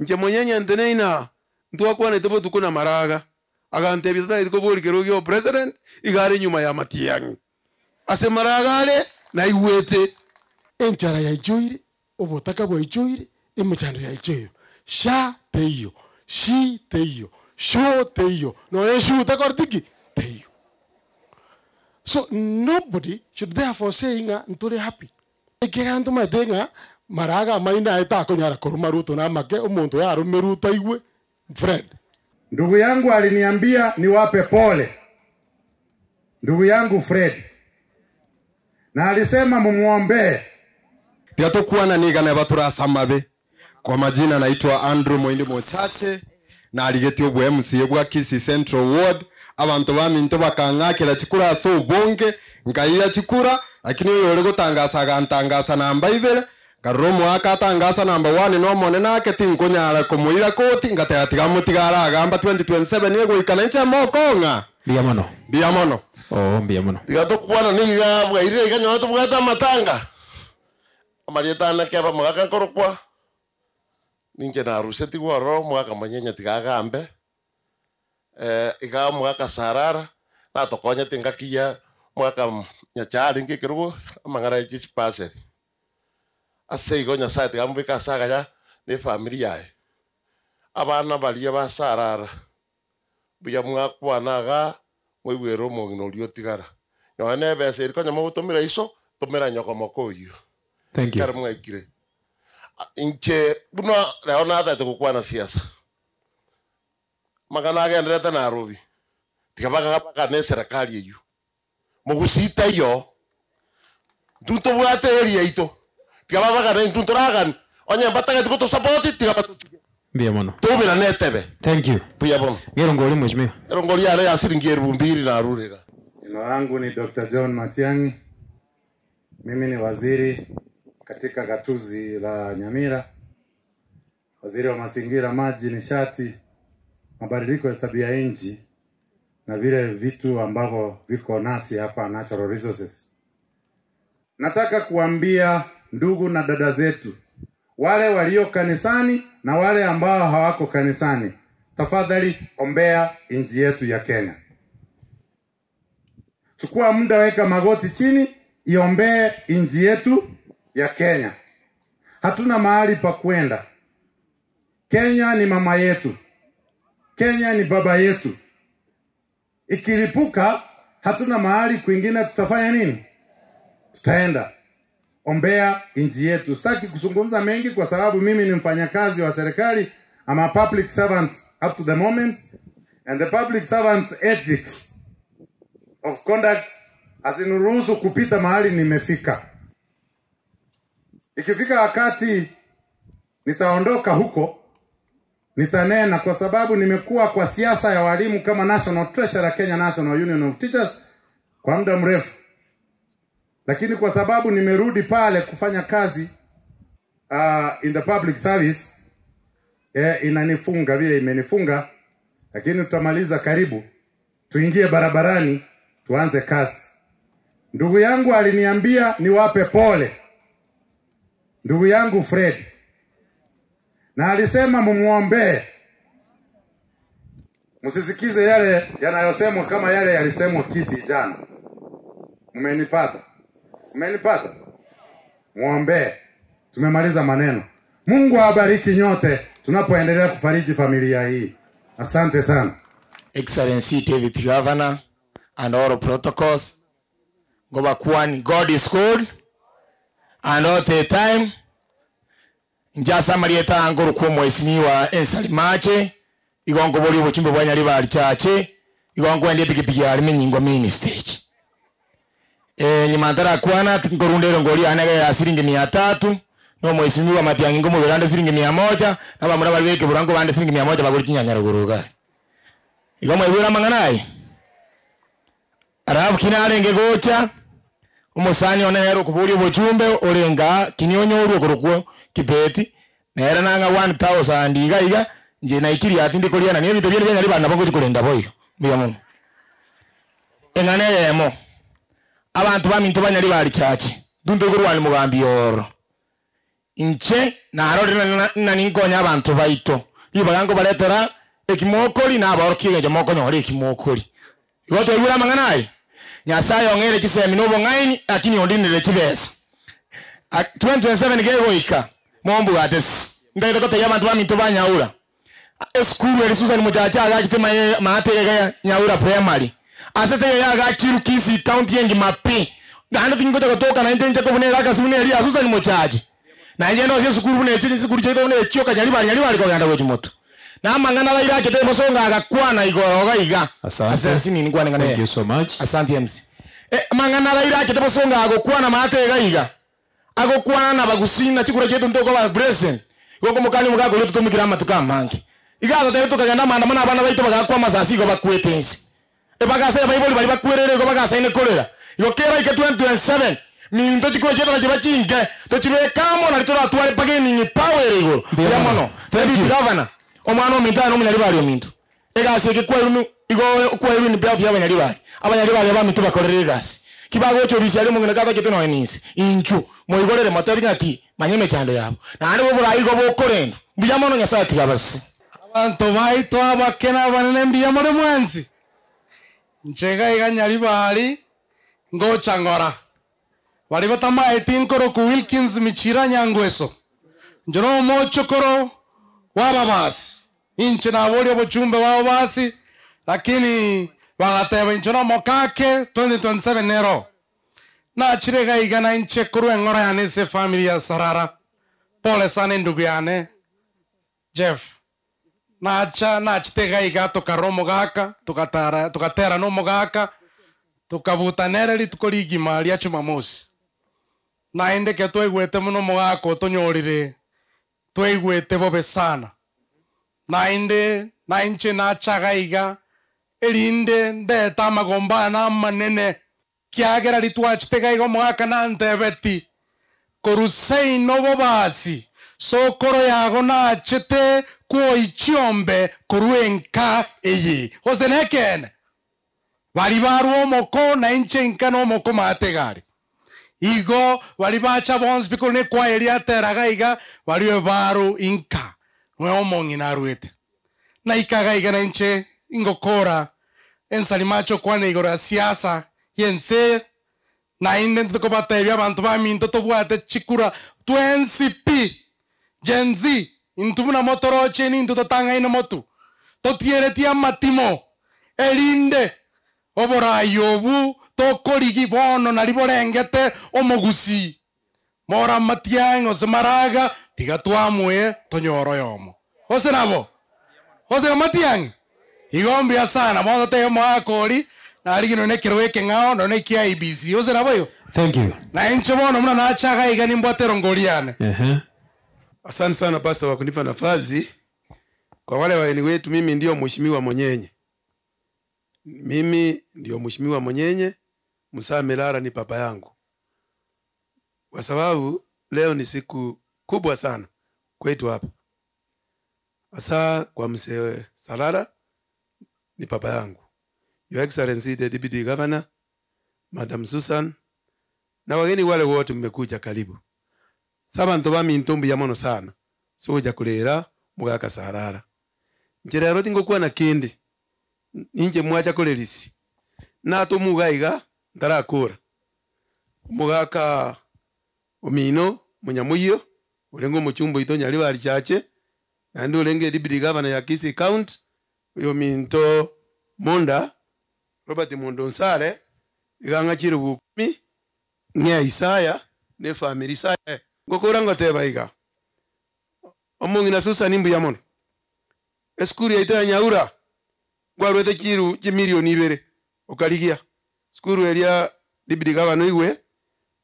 Inche monyene nteneine aa, ntwakwanete botuko na Maraga, agantebia tatageti koboria kerogo gia opresident, iga are nyuma ya Matiang'i. Ase Maraga are naigwete. Enchara yaichoire, obotaka bwaichoire, emechando yaichoire. Sha teiyo, shi teiyo, sho teiyo, nonya shu tekoreti ki? Teiyo. So nobody should therefore say ng'a ntore happy. Ekiagera ntomaete ng'a maraga amaino aye takonyara koruma Ruto namake, omonto oyo arume Ruto aigwe, Fred. Ndugu yangu aliniambia niwape pole ndugu yangu Fred, na alisema mumwombee. Tiga tokwana niga neba tore ase amabe. Kwa majina naitwa Andrew Moindi Mochache, narigetie obwa MCA bwa Kisii Central Ward, abanto baminto bakang'akera chikura ase obonge, nkaira chikura, lakini oyore gotangasa agantangasa namba ibere, nkarora omoaka atangasa namba one na omonene ake tinkonyara komoira koti, ngateba tiga motige aragamba 2027 egoika nainche mokong'a. Mbuya mono. Mbuya mono. Oo mbuya mono. Tiga tokwana niga bwairire iga nyore tobwate amatanga. Amarieta ane keba omogaka nkorokwa, ninche narusetigwe ororo omogaka monyenya tiga agambe, iga omogaka Sarara natokonyete engaki ya omogaka Nyachae arenge ekerogo amang'ana ya chipaseri. Ase igo Nyasaye tiga amobeke ase agaya na efamiri yaye. Abana baria ba Sarara, mbuya mwakwana igaa, moigwere omong'ina oria otigara. Nonya na ebesa eri konya mogotomera iso, tomera nyoko moka oyio. Thank you. Ekero mwaikire. Inche buna rero natagete gokwana siasa, amang'ana agendererete Nairobi, tiga bagabagane eserekari eyio. Mogusii taiyo, intwe ntobwate area yaito, tiga babagane intwe ntoragane, onye mbatageti gotosapoti tiga batotige. Mbuya mono. Toumerane etebe. Thank you. Mbuya bono. Ngerongo oria mheshimiwa. Erongo riane ya siringi elfu mbili narure iga. Jina langu ni Dr. John Matiang'i. Mimi ni waziri katika gatuzi la Nyamira, waziri wa mazingira, maji, nishati, mabadiliko ya tabia nchi na vile vitu ambavyo viko nasi hapa natural resources. Nataka kuambia ndugu na dada zetu wale walio kanisani na wale ambao hawako kanisani, tafadhali ombea nchi yetu ya Kenya. Chukua muda, weka magoti chini, iombee nchi yetu ya Kenya. Hatuna mahali pa kwenda. Kenya ni mama yetu, Kenya ni baba yetu. Ikilipuka hatuna mahali kwingine, tutafanya nini? Tutaenda. Ombea nchi yetu. Sitaki kuzungumza mengi kwa sababu mimi ni mfanyakazi wa serikali. I'm a public servant up to the moment and the public servant ethics of conduct haziniruhusu kupita mahali nimefika. Ikifika wakati nitaondoka huko, nitanena kwa sababu nimekuwa kwa siasa ya walimu kama National Treasurer Kenya National Union of Teachers kwa muda mrefu, lakini kwa sababu nimerudi pale kufanya kazi in the public service inanifunga vile imenifunga, lakini tutamaliza karibu, tuingie barabarani tuanze kazi. Ndugu yangu aliniambia niwape pole, ndugu yangu Fred, na alisema mumuombee, msisikize yale yanayosemwa kama yale yalisemwa Kisii jana. Mmenipata? Mmenipata? Muombee. Tumemaliza maneno. Mungu awabariki nyote tunapoendelea kufariji familia hii. Asante sana. Excellency David Governor and all protocols. Ngobakwani, God is good and all the time. Njasa marieta anguru kwa mheshimiwa Ensali Mache igongo boli obuchumbe bwa Nyaribari chache igongo endi pikipiki yari minyingo mini stage. Nyuma ntara kwana ngorundero ngori anege ya siringi mia tatu no mheshimiwa Matiang'i ngo mubirande siringi mia moja na bamura bari beke burango bande siringi mia moja baguri kinyanya ruguruga. Igo mwebura mang'anai. Arafu kinarenge gocha umusani onero kuburi obuchumbe orenga kinyonyo kurukwo kibeti nera nanga 1000 iga iga nje naikiri ati ndiko liana ni ebintu byene byanyari bana bongo kurenda boyo mbiya muno engane yemo abantu baminto banyari bari chachi ndundu kurwani mugambi yoro. Inche narorire ng'a ninkonye abanto baito, ribaga nkobaretera ekimokori, nabaorokie engencho mokonyora ekimokori. Igo twaigure amang'ana aya? Nyasae ong'eire chisemi na obong'aini, lakini ondinire chibesa. 2027 kegoika, mombwate si. Ntagete gotebia abanto baminto ba Nyaura, esukuru eri Susan Mochache agachete maate iga ya Nyaura Primary, ase teiyo yagachirwe Kisii County engima pi. Naende tingocha gotoka naende inche kobuna eraka buna eria ya Susan Mochache. Nainche ndosie esukuru buna echio chisukuru chiaito buna echio Kanyaribari Nyaribari kogenda gochia motwe. Na amang'ana bairachete bosongo agakwana igoro iga iga. Asante. Ase ase nini nkwane ng'a Thank neye. you so much. Asante MC. Eh, amang'ana bairachete bosongo agokwana maate iga iga. Agokwana na bagusii na chikura chiaito ntokoba blessing. Igo okomokania omogaka oria totomokire amatuko amange. Iga atotebia tokagenda amaandamano abana baito bagakwa amasasi igo bakwete inse. Ebagasaia baibori baria bakwereire igo bagasaine korera. Igo keraike 2027, minto chikura chiaito nachiba chinke, tochibeke amo nario toratware bargaining power ere igoro. Mbuya Mbuya mono. mono. Thank Deputy you. Governor, omwana ominto aye nomonyaribari ominto. Egasi eke kwairwe igo kwairwe in behalf y'abanyaribari. Abanyaribari abaminto bakorere egasi. Ki bagocha obisi aria omong'ina katochete nonya ninse, inchuo, moigorere motebi ng'aki, manya emechando yabo. Naende boborai igo bokorendwa. Mbuya mono Nyasae tiga abasese. Abanto baito abake na abanene mbuya more mwensi. Inche iga iga Nyaribari ngocha ngora. Baria batamaeti nkorokwa Wilkins Michira Nyangweso. Inche nomochokoro bw'ababasi. Inche naboria obochumbe bw'ababasi, lakini bagateba inche nomokake 2027 nero. Nachire iga iga na inche korwa eng'ora yane ase efamiri ya Sarara. Pole sana endugu yane. Jeff, Nacha nachete iga iga tokarora omogaka, togatara togatera nomogaka, tokabuta nere rituko rigima ria Jumamosi. Naende ekero twaigwete buna omogaka otonyorire, twaigwete bobe sana. Naende nainche nacha iga iga, erinde ndete amagombo ane amanene, Kiagera ritwachete iga iga omogaka nantebeti, Korwa seino bobasi, sokoro yago nachete kwoyia chiombe korwa enka eye. Gose nekeene? Baria barwa omoko, na inche inka nomoko maate iga are. Igo baria bacha bonsi pi korwa nekwaya eria ateraga iga, baria ebaru inka, noe omong'ina arwete. Naika iga iga nainche ingokora ensarima ache okwana igoro ya siasa y'ense eye, naende ntikobatebia abanto baminto tobwate chikura twensi pi, Gen Z, intwe buna motoroche nintwe totang'aine motu, totieretie amatimo, erinde oborai obwo tokorigi bono nari borengete omogusii. Moramatiang'e gose maraga, tiga twamoe tonyore oyomo. Gose nabo? Gose namatiang'e? Igo mbuya sana, bono totebe omogaka oria, narigie nonya ekerogo ekeng'ao, nonya ekia IEBC. Gose nabo igo? Thank you. Na inche bono buna nacha iga iga nimbwate erongori yane. Ehe. Asante sana Pastor kwa kunipa nafasi. Kwa wale wageni wetu, mimi ndio mheshimiwa Monyenye. Mimi ndio mheshimiwa Monyenye, Musaa Mirara ni papa yangu. Kwa sababu leo ni siku kubwa sana kwetu hapa, hasa kwa mzee Sarara ni papa yangu. Your Excellency the Deputy Governor, Madam Susan na wageni wale wote mmekuja, karibu. Sabanto baminto mbuya mono sana sogocha kurera mugaka Sarara. Inche rero tingokwana kende, ninche mwacha korerisi natomuga iga ntarakora omogaka omino monyamoyio orenge omochumba oito Nyaribari Chache naende orenge deputy governor ya Kisii County oyo ominto Monda Robert Mondo Onsare iga ang'achire bukumi ng'ea Isaya na efamiri Isaya ngokora ngoteba iga omong'ina Susan mbuya mono esukuru yaito ya Nyaura nkwarwete chiru chimilioni ibere okarigia sukuru eria deputy governor oigwe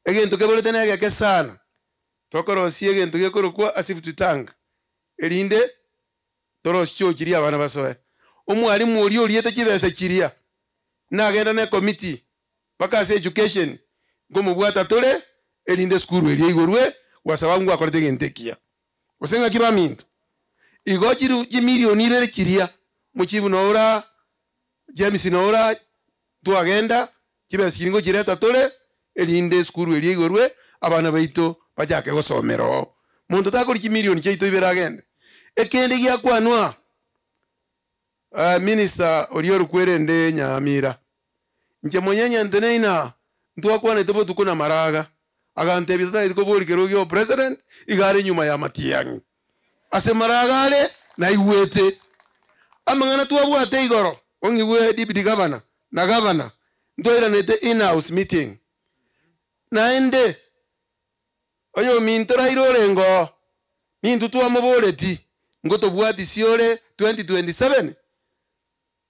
egento keborete na egeke sana tokorosia egento gekorokwa asifty tank erinde torosie choo chiria abana basoe. Omwalimu oria oriete chibesa chiria nagenda na ekomiti mpaka ase education nkomobwata tore erinde esukuru eria igorwe kwa sababu ngwakorete egento ekiya. Gose ng'aki baminto? Igo chiru chimilioni ibere chiria mochief noora James noora twagenda chibesa chiria ngochireta tore erinde esukuru eria igorwe abana baito bachake gosomera oo. Monto takori chimilioni chiaito ibere agende. Ekende giakwanwa aa minister oria orokwerende Nyamira, inche monyenye nteneine aa, ntwakwanete botuko na maraga, agantebia totageti koboria kerogo gia opresident, iga are nyuma ya Matiang'i. Ase maraga are naigwete amang'ana twabwate igoro, ong'igwe deputy governor na governor, ntwairanete in house meeting. Naende oyominto Raila orenge oo, nintwe twamoboreti ngotobwatisia ore 2027?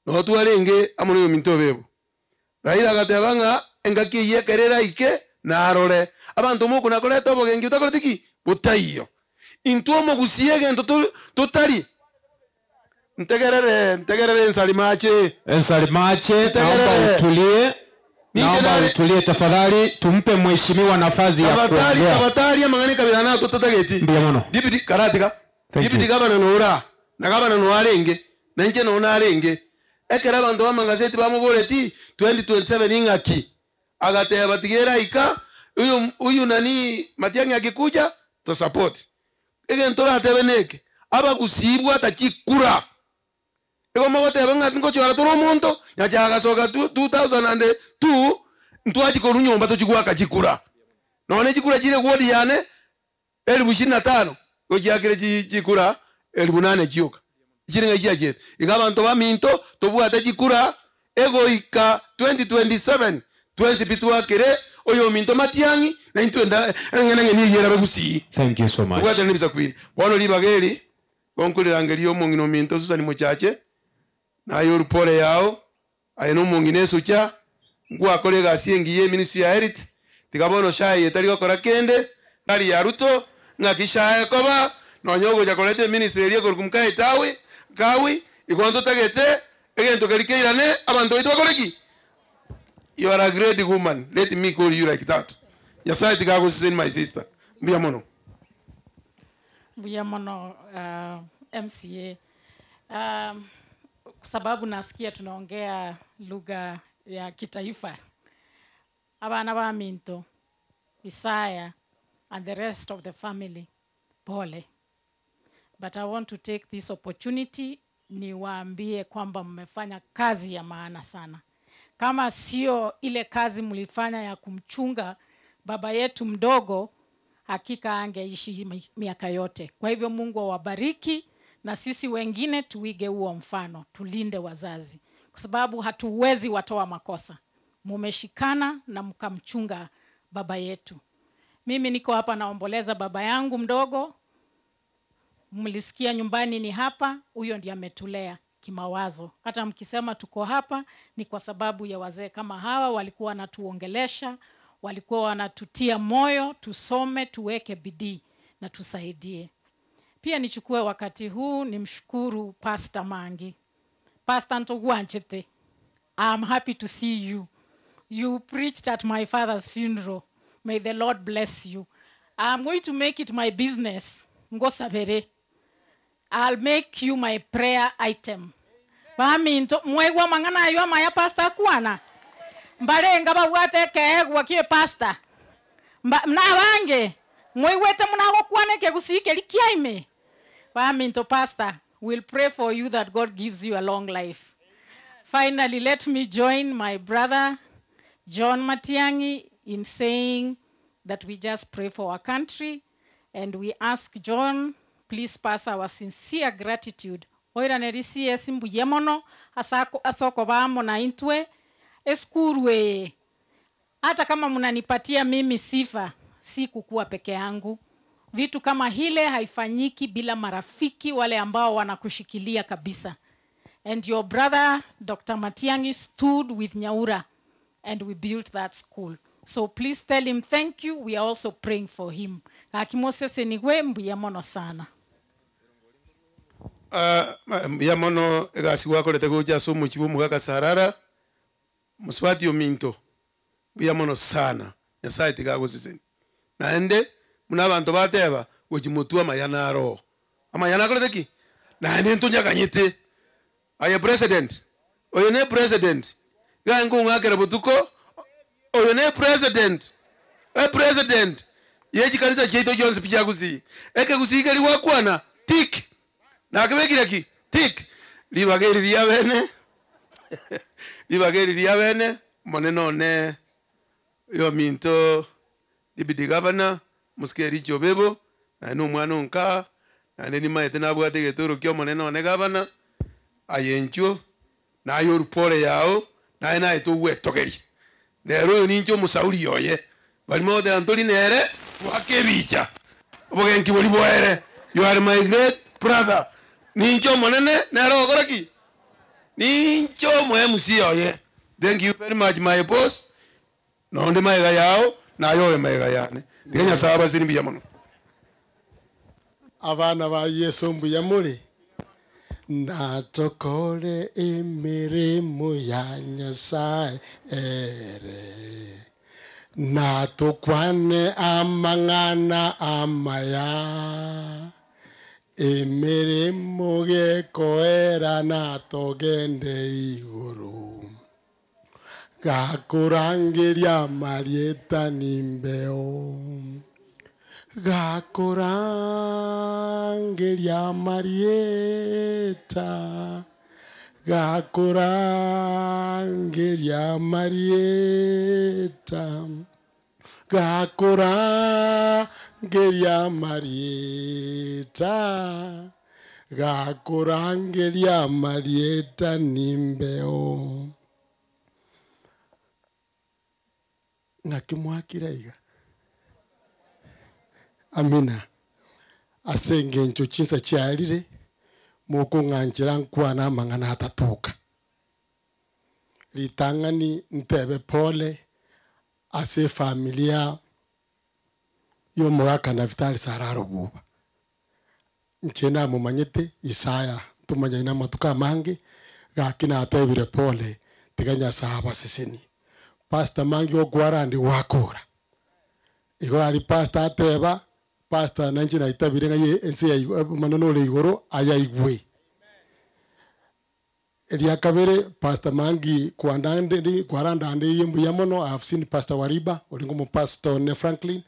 Noo twarenge amo noyominto obe bo. Raila agateba ng'a engaki eyio ekero eraike narore abanto mokona koreta obogenki botakoreti ki? Botaiyo. Intwe omogusie egento totari. Ntegerere, ntegerere ensarimache. Ensarimache, naomba Ntegerere. utulie, Ninche naomba nare utulie tafadhali, tumpe mheshimiwa nafasi ya Tafadhali, kuongea. tafadhali amang'ana ekabira nato totageti. Mbuya mono. Deputy karatiga. Thank Deputy you. governor nora, na governor no arenge, na inche no narenge. Ekero abanto b'amangazeti bamoboreti 2027 ing'aki? Agateba tiga eraika, huyu huyu nani Matiang'i akikuja to support. Egento oratebe neke, abagusii bwata chikura. Igo mogoteba ng'a ngochora tore omonto, nyachae agasoka 2002, ntwachia korwa nyomba tochia goaka chikura. Nonya chikura chire ward yane, elifu ishirini na tano, gochiakire chikura elifu nane chioka. Chire ng'ai chiachete. Iga abanto baminto, tobwate chikura, egoika 2027, twensi pi twakere oyominto Matiang'i, na intwe enda eng'ena ng'eni eyio erabe gusii. Thank you so much. Tobwatane nebisaku binde. Bono ribaga eri, Gonkorirangeria omong'ina ominto Susan Mochache, naye orupore yao, aye nomong'ina esucha, ngwakora egasi engiya eministry ya health, tiga bono sha eye etari gokora kende, gari ya Ruto, ng'aki sha ekoba, nonya ogocha koreta eministry eria ekorokwa Mkae Tawi, Kawi, igo ntotagete, egento keria keirane, abanto baito bakore ki? You are a great woman, let me call you like that. Nyasaye tiga agoseseni my sister. Mbuya mono. Mbuya mono uh, MCA. Kwa sababu nasikia tunaongea lugha ya kitaifa. Abana ba minto, Isaya and the rest of the family, pole. But I want to take this opportunity niwaambie kwamba mmefanya kazi ya maana sana. Kama sio ile kazi mlifanya ya kumchunga baba yetu mdogo, hakika angeishi miaka yote. Kwa hivyo Mungu awabariki, na sisi wengine tuige huo mfano, tulinde wazazi, kwa sababu hatuwezi watoa makosa. Mumeshikana na mkamchunga baba yetu. Mimi niko hapa naomboleza baba yangu mdogo. Mlisikia nyumbani ni hapa, huyo ndiye ametulea kimawazo. Hata mkisema tuko hapa ni kwa sababu ya wazee kama hawa, walikuwa wanatuongelesha, walikuwa wanatutia moyo tusome, tuweke bidii na tusaidie. Pia nichukue wakati huu nimshukuru Pastor Mangi. Pastor Ntogwanchete, I'm happy to see you. You preached at my father's funeral. May the Lord bless you. I'm going to make it my business. Ngosabere. I'll make you my prayer item. Baminto mwaigwa mang'ana ayo amaya pastor kwana. Mbarenga babwate keegwa kie pastor. Mna mwaigwete munagokwana ekegusii keri kiaime. Baminto pastor, we'll pray for you that God gives you a long life. Finally, let me join my brother John Matiang'i in saying that we just pray for our country, and we ask John, please pass our sincere gratitude. Oiraneri CS mbuya mono asoko bamo na intwe eskuru eye. Hata kama mnanipatia mimi sifa, si kukua peke yangu. Vitu kama hile haifanyiki bila marafiki wale ambao wanakushikilia kabisa. And your brother Dr. Matiang'i stood with Nyaura and we built that school. So please tell him thank you. We are also praying for him. Gaki moseseniwe mbuya mono sana. Mbuya mono egasi gwakorete gocha ase omochi bwa omogaka Sarara, mosubati ominto, mbuya mono sana. Nyasaye tiga agoseseni. Naende, muna abanto bateba, gochi motwe amayana aro. Amayana akorete ki? Naende ntonyaganyete. Aye president, oyo ne president. Iga nkong'akera botuko, oyo ne president. E president. Ye chikanisa chiaito chionsi pi chia Gusii. Ekegusii keria gwakwana, tick! Nakebekire ki? Tick! Ribaga eri ria bene, ribaga eri ria bene, Omonene one oyominto Deputy Governor, Omosike Ericha Obebo, naye na omwana o nkaa, naende nimaete nabwate egetoro kia Omonene one Governor, aye inchuo, naye orupore yao, naye naete ogwetogeria. Nere oyo ninche omosauri oye. Barimo goteba ntori nere, goaka ebicha. Obogenki boria boere. You are my great brother. Ninche omonene, nere ogokora ki? Ninche omo MC oye. Thank you very much my boss. Nonde magega yao, naye obe magega yane. Tiga Nyasae abasenie mbuya mono. Abana ba Yeso mbuya more? Natokore emeremo ya Nyasae ere, natokwane amang'ana amaya, emeremo gekoera natogende igoro. Gakorangeria amarieta nimbeo, Gakorangeria amarieta, Gakorangeria amarieta, Gakorangeria amarieta, Gakorangeria amarieta nimbeo. Ng'aki mwakire iga? Amina. Ase engencho chinsa chiarire, mokong'anchera nkwane amang'ana atatoka. Ritang'ani ntebe pole ase efamilia y'omogaka Nafitali Sararo Obuba. Inche namomanyete Isaya, ntomanyaine amatuko amange, gaki natebire pole, tiga Nyasae abasesenie. Pastor mangi gokwarande gwakora. Igo aria pastor ateba, pastor nainche naitabire ng'a ye ense ya igo omonene ore igoro ayaigwe. Eria kabere Pastor Mangi kwandanderi kwarandandeirie mbuya mono, I have seen Pastor Wariba orenge omopastor one Franklin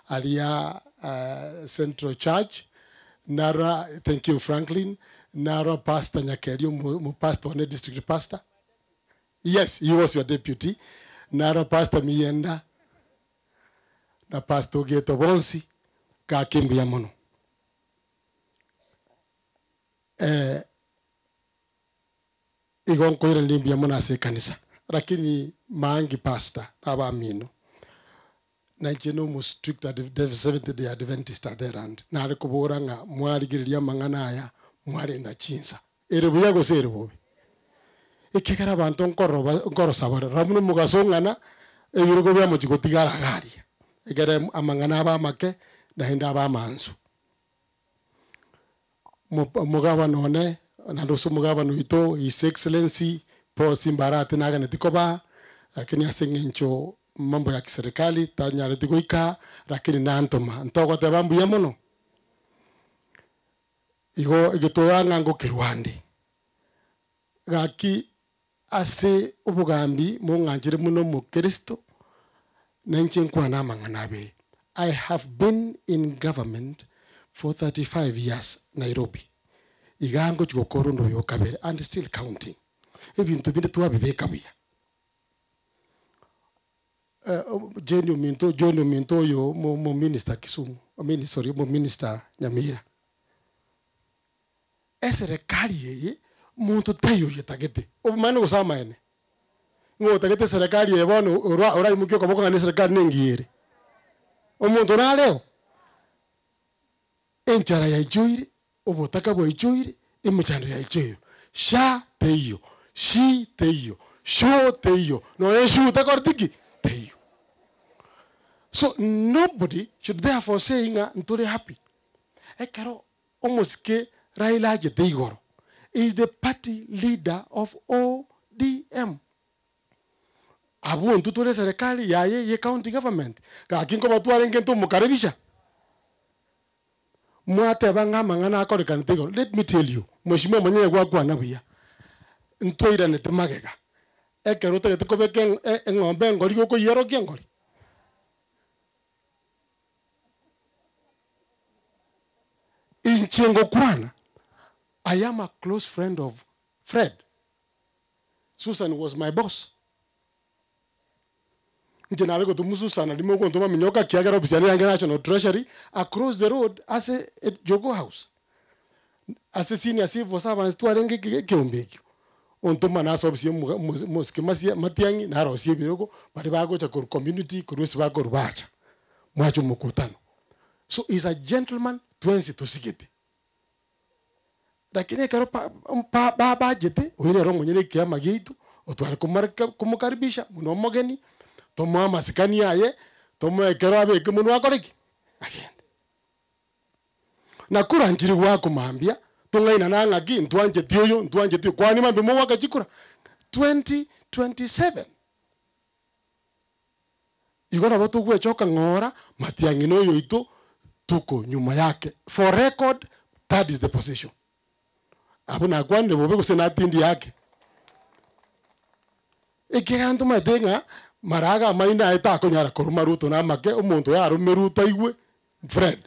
aria Central Church, nara thank you Franklin, naro Pastor Nyakeri omo omopastor one district pastor, yes he was your deputy, naro Pastor Miyenda na Pastor Ogeto bonsi gaki mbuya mono. Eh. Igo nkoiraneria mbuya mono ase ekanisa, lakini maangi pastor na abamino, na inche nomo strict Seventh Day Adventist adherent, nare kobora ng'a mwarigereria amang'ana aya mwarenda chinsa. Ere buya gose ere bobe? Ekiagera abanto nkorora nkorosa bare, rora buna omogaso ong'ana, ebirogo biamochia gotigara iga aria, ekere amang'ana abe amake naende abe amansu. Omogabana one, naende ase omogabana oito His Excellency Paul Simba Arati naganeti koba, lakini ase eng'encho mambo ya kiserikali tanyareti goika, lakini nantoma. Ntogoteba mbuya mono. Igo egetorora ng'a ngokerwa ande. Gaki ase obogambi mong'anchire buna omokristo, na inche nkwane amang'ana abere. I have been in government for 35 years Nairobi. Iga ngochia gokora onde oyo okabere and still counting. Ebinto binde twabibeka buya. Jane ominto John ominto oyo omo minister Kisumu, I mean sorry omo minister Nyamira. Eserekari eye monto taiyo oyetagete. Obomani gose amaene? Ng'o otagete eserekari eye bono ora oraimokie okoboko ng'a neserekari nengiya ere? Omonto nareo? Enchara yaichoire, obotaka bwaichoire, emechando yaichoire. Sha teiyo, shi teiyo, sho teiyo, nonya enshu takoreti ki? Teiyo. So nobody should therefore say ng'a ntore happy. Ekero Omosike Raila achete igoro is the party leader of ODM. Abwo intwe tore eserekari yaye ye county government, gaki nkobatware ngento omokaribisha? Mwateba ng'a amang'ana akorekanete igoro, let me tell you, Mheshimiwa monyene gwakwana buya, ntwairanete magega, ekero otagete kobeka eng'ombe engori gokoyiarokia engori? Inche ngokwana, I am a close friend of Fred. Susan was my boss. Inche nare gotoma Susan rimo ogontoma minyoka kiagera ofisi yane yange National Treasury across the road ase Jogoo House. Ase senior civil servants twarenge ekeombe ekio. Ontoma nase ofisi ya omosike Matiang'i narosie ebirogo baria bagocha korwa community korwa ase bakorwa bacha. Mwacha omokutano. So is a gentleman twensi tosigete. Lakini ekero bachete, oyio nere omonyene ekiama giaito, otware komokaribisha buna omogeni, tomoe amasikani aye, tomoe ekero abeke monwe akore ki? Agende. Na kura nchiri goakomambia, tong'ainana ng'aki, ntwancheti oyo, ntwancheti oyo, kwani mambia mogoaka chikura? 2027. Igo nabo togwechoka ng'ora, Matiang'i na oyo oito tuko nyuma yake. For record, that is the position. Abwo nakwanire bobe gose natindie ake. Ekiagera ntomanyete ng'a maraga amaino aye takonyara koruma Ruto na amake, omonto oyo arume Ruto aigwe, Fred.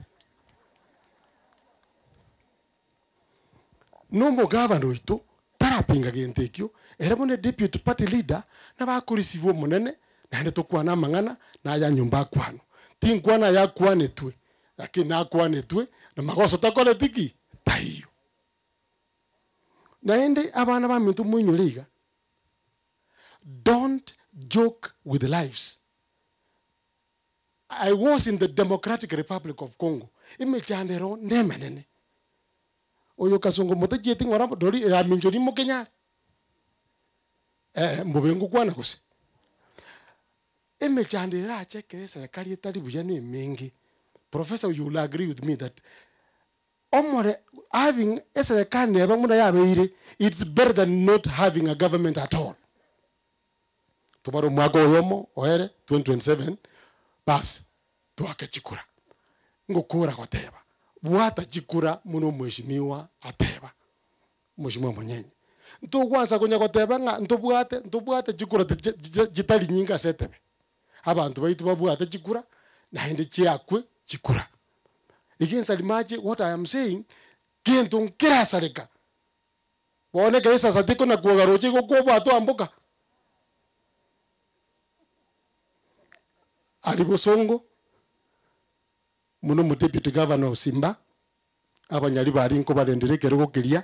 Na omogavana oito tarapinga gento ekio, ere buna deputy party leader nabo akoreceive omonene naende tokwane amang'ana na aya nyomba akwanwa. Tinkwana aya akwanetwe, lakini nakwanetwe na magoso takoreti ki? Taiyo. Naende abana baminto moinyore iga, don't joke with lives. I was in the Democratic Republic of Congo, emechando ero nemenene. Oyo Kasongo motachieti ng'ora dori eaminchori mokenyare? Eh, mbobe ngokwana gose? Emechando erache ekero eserekari etari buya na emenge. Professor you will agree with me that omore having eserekari neba buna yabeire it's better than not having a government at all. Tobare omwaka oyomo oere 2027 bas toake chikura. Ngokora goteba bwata chikura buna omweshimiwa ateba, Mweshimiwa Monyenye. Ntogwansa konya goteba ng'a ntobwate ntobwate chikura chitari nyinge ase etebe. Abanto baito babwate chikura naende chiakwe chikura. Iga ensarimache what I am saying, gento nkerasareka. Bono ekero esasa tikona kwoga roche igo okwoboa twamboka. Aria bosongo, buna omodeputy governor o Simba, abanyari baria nkobarendera ekerogo keria,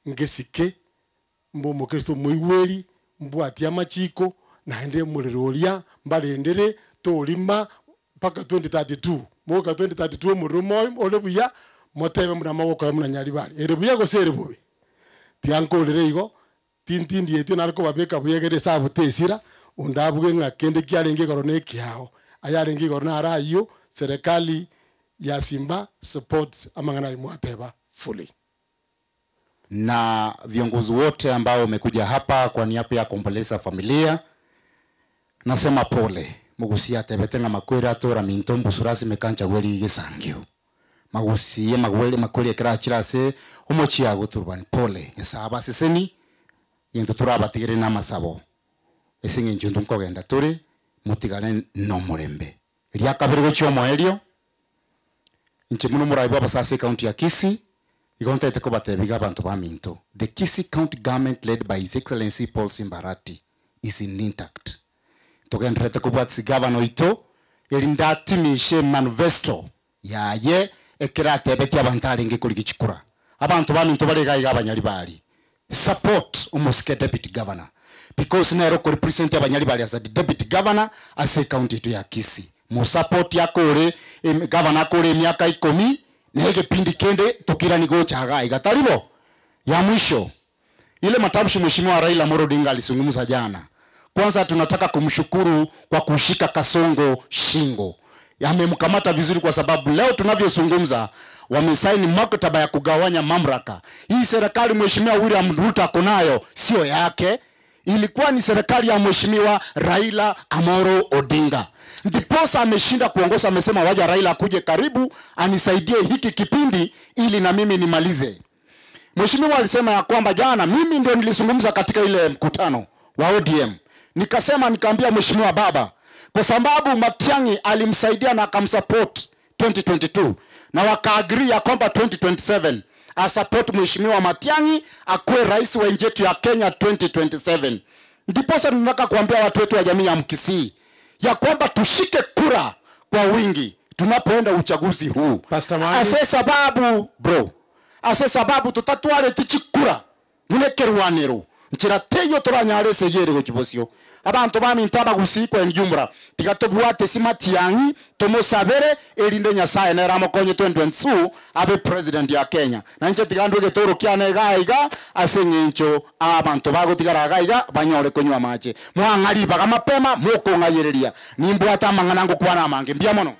ngesike, mbe omokristo omoigweri, mbwatie amachiko, naende omorero oria mbarendere, torima mpaka 2032. Mogoika 2032 omorero moyo ore buya, motebe buna mogokora buna Nyaribari. Ere buya gose ere bobe? Tiga nkorere igo, tintindietwe nare kobabeka buya egere esabu tesira, onde abuge ng'a kende kiarenge igoro na ekiao. Ayarenge igoro naro ayio, serikali ya Simba supports amang'ana ayio mwateba fully. Na viongozi wote ambao wamekuja hapa kwa niaba ya kuomboleza familia, nasema pole. Mugusia atebete ng'a makweri atora minto mbusura ase emekancha gweri egesangio. Magusie magweri makweri ekero achire ase omochie agoturubani pole. Nyasae abaseseni, gento torabatigere na amasabo. Ase eng'encho intwe nkogenda tore, motigane nomorembe. Ria kabere gochia omoerio, inche buna omorai bw'abasasi ase ecounty ya Kisii, igo ntaete kobatebia iga abanto baminto, the Kisii County Government led by His Excellency Paul Simba Arati is in intact. Togendererete kobwatisia gavana oito, erinde atimishe emanifesto yaye ekero atebetie abanto arenge korigia chikura. Abanto baminto bare iga iga abanyaribari, support omosike deputy governor because nere okorepresent abanyaribari as a deputy governor ase ecounty yaito ya Kisii. Mosupport akore governor akore emiaka ikomi na egepindi kende tokirani gocha iga iga tari bo? Ya mwisho ile matamshi Mheshimiwa Raila Amolo Odinga alizungumza jana, kwanza tunataka kumshukuru kwa kushika Kasongo shingo. Amemkamata vizuri kwa sababu leo tunavyozungumza wamesaini mkataba ya kugawanya mamlaka. Hii serikali Mheshimiwa William Ruto ako nayo sio yake, ilikuwa ni serikali ya Mheshimiwa Raila Amolo Odinga. Ndiposa ameshinda kuongoza, amesema waja Raila akuje karibu anisaidie hiki kipindi ili na mimi nimalize. Mheshimiwa alisema ya kwamba jana mimi ndio nilizungumza katika ile mkutano wa ODM. Nikasema, nikaambia Mheshimiwa baba, kwa sababu Matiang'i alimsaidia na akamsupport 2022. na wakaagree ya kwamba 2027 asupport Mheshimiwa Matiang'i akuwe rais wa nchi yetu ya Kenya 2027. Ndiposa tunataka kuambia watu wetu wa jamii ya Mkisii ya kwamba tushike kura kwa wingi tunapoenda uchaguzi huu. Pastor Mwangi. Ase sababu bro, ase sababu tutatware tichikura munekerwaniro nchira teyo turanyare seyere gochibocio abantu baminto abagusii kwa enjumra tiga tobwate si Matiang'i tumusabere erinde Nyasaye nere amokonye 2022 abe president ya Kenya na inche tiga ndwe getoro kiane iga iga ase eng'encho abanto bagotigara iga iga banyore konywa amache mwang'ari baga mapema mokong'ayereria nimbwate amang'ana ngokwana amange mbuya mono.